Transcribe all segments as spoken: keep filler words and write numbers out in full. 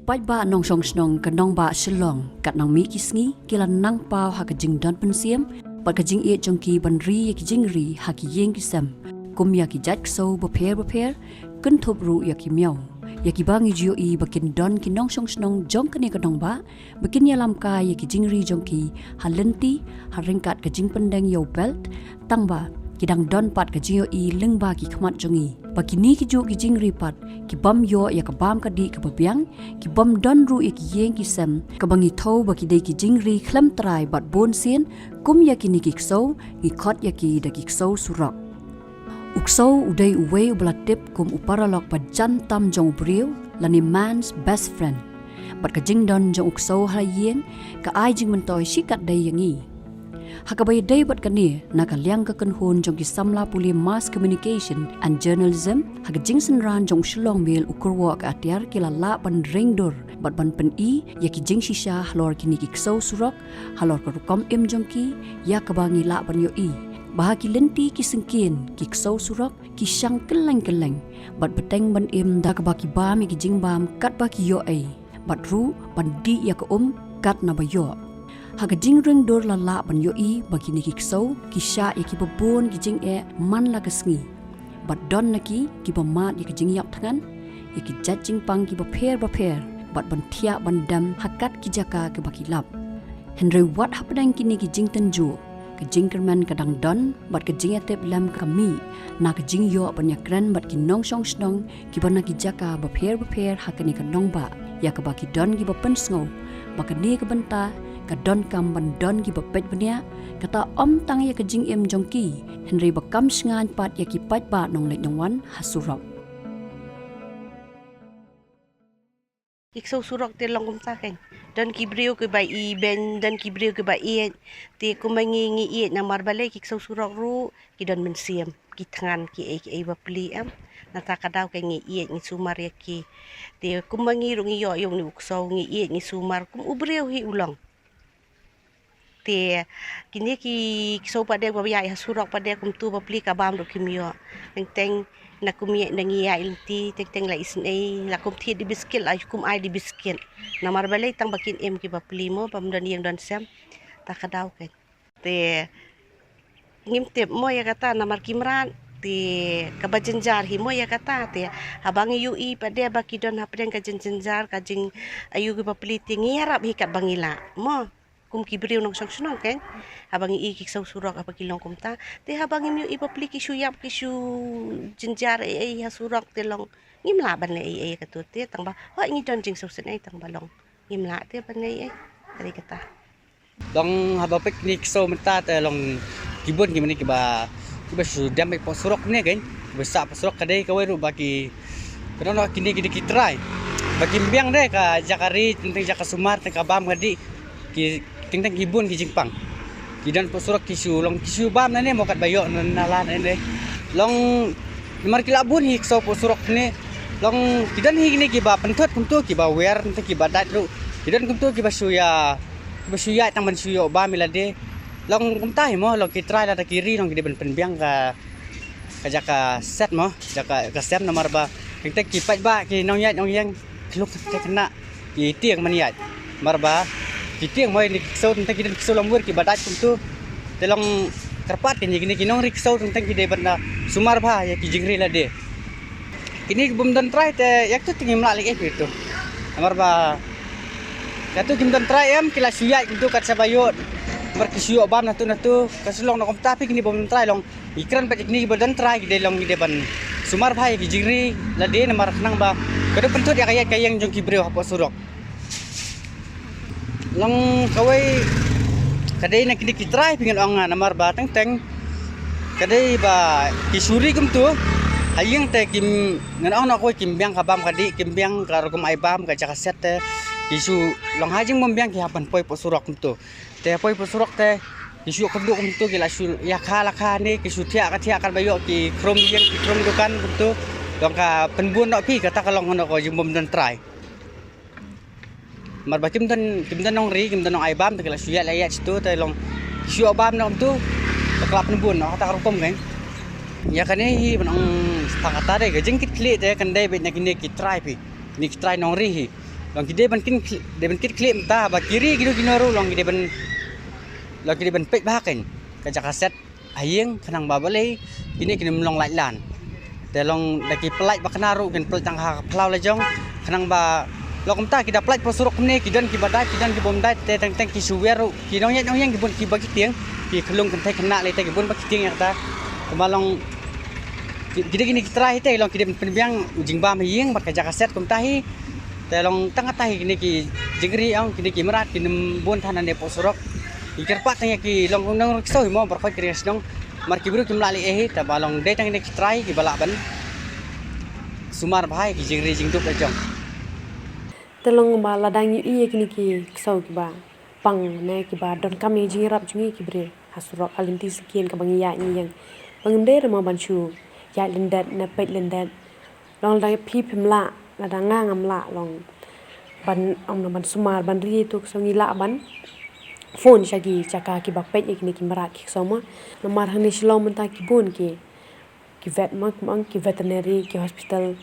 paidbah nongshong shnong ka nongbah Shillong, kat nang mih ki sngi, ki la nang paw ha ka jingdon mynsiem bad ka jingïeit jong ki ban ri ïa ki jingri ha ki ïing ki sem, kum ïa ki jait ksew bapher bapher, kynthup ruh ïa ki miaw. Ïa kiba ngi ju ïohi ba kin don ki nongshong shnong jong kane ka nongbah ba kin ïalam kai ïa ki jingri jong ki ha lynti, ha ryngkat ka jingpyndeng ïa u belt, tangba ki dang don pat ka jingïohi lyngba ki khmat jong ngi ba kine ki juh ki jingri pat ki bym ïoh ïa ka bam ka dih kaba biang, ki bym don ruh ïa ki ïing ki sem, kaba ngi thew ba ki dei ki jingri khlem trai bad bun sien, kum ïa kine ki ksew, ngi khot ïa ki da ki ksew surok. U ksew u dei uwei uba la tip kum u paralok ba jan tam jong u briew, lane man's best friend. Bad ka jingdon jong u ksew ha ïing ka ai jingmyntoi shikatdei ïa ngi. Ha kaba ïadei bad kane, na ka liang ka kynhun jong ki samla pule Mass Communication and Journalism, ha ka jingsynran jong u Shillong Mail u kyrwoh ka atiar, ki la lah ban ring dur bad ban pyni ïa ki jingshisha halor kine ki ksew surok, halor ka rukom im jong ki, ïa kaba ngi lah ban ïohi ba ha ki lynti ki syngkien, ki ksew surok ki shang kylleng kylleng bad bteng ban im da kaba ki bam ïa ki jingbam katba ki ïoh ei, bad ruh ban dih ïa ka um kat naba ïoh. Ha ka jingring dur la lah ban ïohi ba kine ki ksew ki shah ïa kiba bun ki jingeh man la ka sngi, bad don na ki kiba mad ïa ka jingïap thngan, ïa ki jait jingpang kiba pher bapher, bad ban thiah ban dem ha kat ki jaka kiba ki lap. Hynrei wat hapdeng kine ki jingtynjuh, ka jingkyrmen ka dang don bad ka jingïatip lem ka mih na ka jingïoh ban ïakren bad ki nongshong shnong kiba na ki jaka bapher bapher ha kane ka nongbah, ïa kaba ki don kiba pynsngew ba kane ka bynta ka donkam ban don kiba peit bniah, kata ym tang ïa ka jingim jong ki, hynrei ba kam shngaiñ pat ïa ki paidbah nongleit nongwan ha surok. Ki ksew surok te long kumta kein. Don ki briew kiba ibeiñ, don ki briew kiba ïeit. Te kumba ngi ngi ïeit namar balei ki ksew surok ruh ki don mynsiem, ki thngan kiei kiei bapli em. Nangta ka daw kein ngi ïeit ngi sumar ïa ki. Te kumba ngi ruh ngi ïoh ïa une u ksew ngi ïeit ngi sumar kum u briew hi u long. Te kine ki ksew pat de ba ïaid ha surok pat de kumtu bapli ka bam ruh kim ïoh. Teng teng na kum ïaid na ngi ïaid lynti teng teng la isynei la kum thied di biskit la kum ai di biskit. Namar balei tang ba kin im ki bapli mo bym don ïing don sem. Ta ka daw kein. Te ngim tip mo ïa kata namar ki mrad te kaba jynjar hi mo ïa kata te haba ngi ïohi pat de ba ki don hapdeng ka jynjar ka jing ayu ki bapli te ngi ïarap hi katba ngi lah mo. Kum ki briew nongshong shnong kein. Haba ngi i ki ksew surok haba ki long kumta. Te haba ngim ïohi bapli ki shu ïap ki shu jynjar ei ei ha surok te long ngim lah ban leh ei ei katto te tang ba hooid ngi don jingsngewsynei tang ba long ngim lah te ban leh ei ei. Tadi kata. Long haba peit kine ki ksew mynta te long ki bun ki mane kiba kiba shu dem beit poh surok ne kein. Kiba sah poh surok ka dei kawei ruh ba ki kano kine kine ki trai ba kim biang de ka jaka ri teng teng jaka sumar teng ka bam ka dih. Ki teng teng ki bun ki jingpang. Ki don poh surok ki shu long ki shu bam na ne mo katba ïoh na la na ne. Long namar ki la bun hi ksew poh surok ne. Long ki don hi kine kiba pynthut kumtu kiba wer teng teng kiba dait ruh. Ki don kumtu kiba shu ïa kiba shu ïaid tang ban shu ïoh bam ïa lade. Long kumta hi mo long ki trai lada ki ri long ki dei ban pynbiang ka ka jaka set mo jaka ka sem namar ba teng teng ki paidbah ki nongïaid nongïeng ki luk te khynnah ki tieng ban ïaid. Namar ba ki tieng mo ïa kine ki ksew teng teng ki don ki ksew lamwir kiba dait kumtu. Te long kyrpad kine kine ki nongri ksew teng teng ki dei ban da sumar bha ïa ki jingri lade. Kine ki bym don trai te ïa kito te ngim lah leh ei phi to. Namar ba kato kim don trai em ki la shu ïaid kumto kat shaba ïoh. Namar ki shu ïoh bam na to na to ka shu long na kumta phi kine bym don trai long. Ngi kren pat ïa kine kiba don trai ki dei long ki dei ban sumar bha ïa ki jingri lade namar khnang ba ka dei pynthut ïa ka ïaid ka ïeng jong ki briew hapoh surok. Long kawei ka dei na kine ki trai phi ngan ong nga namar ba teng teng ka dei ba ki shu ri kumto ha ïing te kim ngan ong na kawei kim biang ka bam ka dih kim biang ka rukom ai bam ka jaka set te ki shu long ha jingbym biang ki hap ban poi poh surok kumto. Te poi poh surok te ki shu ïoh kynduh kumto ki la shu ïa kha la kha ne ki shu thiah ka thiah katba ïoh ki khrum ïing ki khrum dukan kumto. Long ka pynbun noh phi kata ka long na ka jingbym don trai. Namar ba kim don kim don nongri kim don nong ai bam te ki la shu ïaid la ïaid shito te long ki shu ïoh bam na kumto. Te ka la pynbun noh kata ka rukom kein. Ïa kane hi ban ong tang kata de ka jingkitkhlieh te kan dei beit na kine ki trai phi kine ki trai nongri hi. Long ki dei ban kin dei ban kit khlieh mynta ba ki ri ki dei ki noh ruh long ki dei ban long ki dei ban peit bha kein ka jaka set ha ïing khnang ba balei kine kine ym long lait lan. Te long da ki pynlait ba kane ruh kin pynlait tang ha ka phyllaw la jong khnang ba long kumta ki da pynlait pynsurok kumne ki don ki ba dait ki don ki bym dait te teng teng ki shu wer ruh ki nongïaid nongïeng ki bun ki ba ki tieng ki khlung kynthei khynnah lei te ki bun ba ki tieng ïa kata. Kumba long ki dei kine ki trai te long ki dei pynbiang u jingbam ha ïing bad ka jaka set kumta hi. Te long tang kata hi kine ki jingri ong kine ki mrad kine bun than ne pok surok. Ki kyrpad tang ïa ki long nong ruk soi mo bar khoi kine shnong. Mar ki briew kim lah leh hi te ba long dei tang kine ki trai ki ba lah ban sumar bha ïa ki jingri jingduk la jong. Te long ba la dang ïohi ïa kine ki ksew ki ba pang ne ki ba donkam ïa jingïarap jong ngi ki briew ha surok ha lynti skin ka ba ngi ïaid ngi ïeng. Ba ngim dei re mo ban shu ïaid lyndet ne peit lyndet. Long lada phi phim lah lada nga ngam lah long ban ong ban sumar ban ri tu ksew ngi lah ban phone sha ki jaka ki ba peit ïa kine ki mrad ki ksew mo. Namar hangne Shillong mynta ki bun ki ki vet mo kum ong ki veterinary ki hospital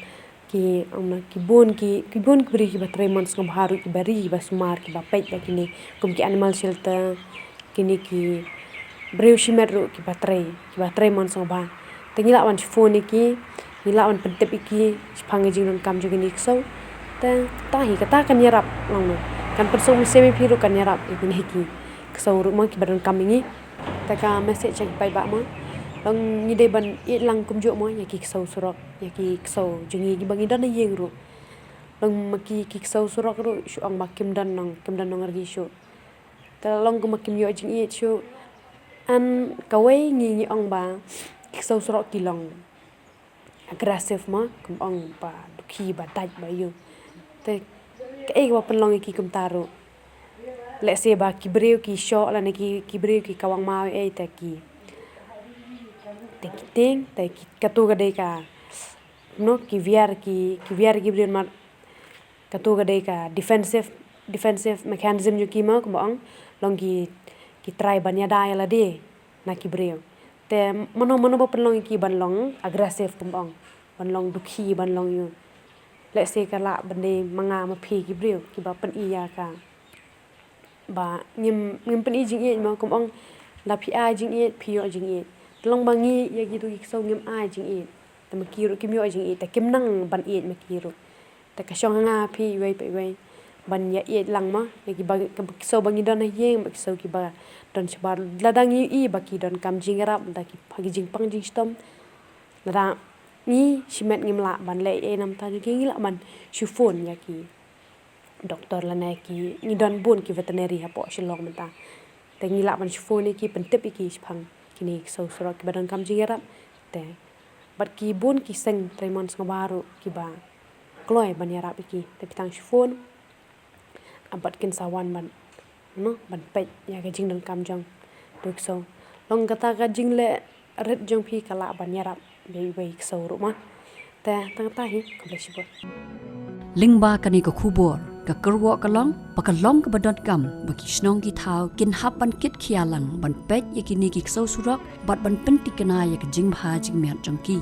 ki ong ki bun ki ki bun ki briew ki ba trei mon sngewbha ruh ki ba ri ki ba sumar ki ba peit ïa kine kum ki animal shelter. Kine ki briew shimet ruh ki ba trei ki ba trei mon sngewbha. Te ngi lah ban phone ïa ki ngi lah ban pyntip ïa ki shaphang ka jingdonkam jong kine ki ksew. Te ta hi kata kan ïarap long no kan pynsuk mynsiem ïa phi ruh kan ïarap ïa kine ki ksew ruh mo ki ba donkam ïa ngi. Te ka message jong ki paidbah mo long ngi dei ban ïeit lang kumjuh mo ïa ki ksew surok ïa ki ksew jong ngi ki ba ngi don ha ïing ruh. Long ma ki ki ksew surok ruh shu ong ba kim don nong kim don nong ri shuh. Te long kum ba kim ïoh jingïeit shuh. An kawei ngi ngi ong ba ki ksew surok ki long aggressive mo kum ong ba dukhi ba dait ba ïu. Te kaei ba pynlong ïa ki kumta ruh. Let's say ba ki briew ki shoh lane ki ki briew ki kawang maw ei te ki te ki ting te ki katu ka dei ka no ki viar ki ki viar ki briew mar katu ka dei ka defensive defensive mechanism jong ki mo kum ong long ki ki trai ban ïada ïa lade na ki briew. Te mano mano ba pynlong ïa ki ban long aggressive kum ong ban long dukhi ban long ïu. Let's say ka lah ban dei ma nga ma phi ki briew ki ba pyni ïa ka ba ngim ngim pyni jingïeit mo kum ong la phi ai jingïeit phi ïoh jingïeit. Te long ba ngi ïa ki tu ki ksew ngim ai jingïeit. Te ma ki ruh kim ïoh jingïeit te kim nang ban ïeit ma ki ruh. Te ka shong ha nga phi iwei pa iwei ban ïa ïeit lang mo ïa ki ba ki ksew ba ngi don ha ïing ba ki ksew ki ba don shabar lada ngi i ba ki donkam jingïarap lada ki pha ki jingpang jingshitom. Lada ngi shimet ngim lah ban leh ei namta jong ki ngi lah ban shu phone ïa ki doktor lane ki ngi don bun ki veterinary hapoh Shillong mynta. Te ngi lah ban shu phone ïa ki pyntip ïa ki shaphang kine ki ksew surok ki ba donkam jingïarap. Te bad ki bun ki seng trei mon sngewbha ruh ki ba kloi ban ïarap ïa ki te phi tang shu phone. Bad kin sa wan ban no ban peit ïa ka jingdonkam jong tu ksew. Long kata ka jingleh rit jong phi ka lah ban ïarap bei bei ksew ruh ma. Te tang kata hi khublei shibun. Lyngba kane ka khubor ka kyrwoh ka long ba ka long ka ba donkam ba ki shnong ki thaw kin hap ban kit khia lang ban peit ïa kine ki ksew surok bad ban pyntikna ïa ka jingbha jingmiat jong ki.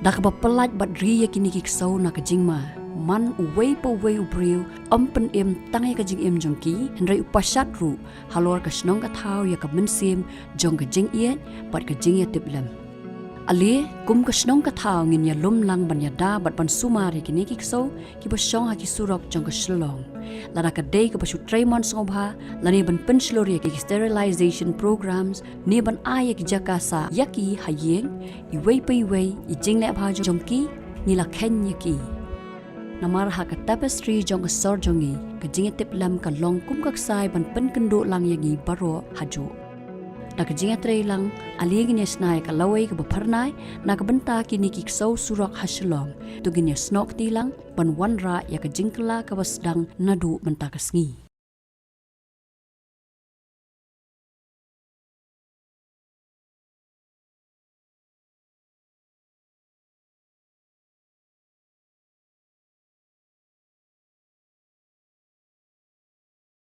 Da kaba pyllait bad ri ïa kine ki ksew na ka jingma man uwei pa uwei u briew ym pynim tang ïa ka jingim jong ki hynrei u pashat ruh halor ka shnong ka thaw ïa ka mynsiem jong ka jingïeit bad ka jingïatiplem. Ale kum ka shnong ka thaw ngin ïalum lang ban ïada bad ban sumar ïa kine ki ksew ki ba shong ha ki surok jong ka Shillong. Lada ka dei ka ba shu trei mon sngewbha lane ban pynshlur ïa ki sterilization programs ne ban ai ïa ki jaka sah ïa ki ha ïing iwei pa iwei i jingleh bha jong ki ngi la khein ïa ki. Namar ha ka tapestry jong ka sor jong ngi ka jingïatiplem ka long kum ka ksai ban pynkynduh lang ïa ngi baroh ha juh. Da ka jingïatrei lang ale ngin ïa shna ïa ka lawei ka ba phyrnai na ka bynta kine ki ksew surok ha Shillong. To ngin ïa snoh kti lang ban wanrah ïa ka jingkylla ka ba sdang naduh mynta ka sngi.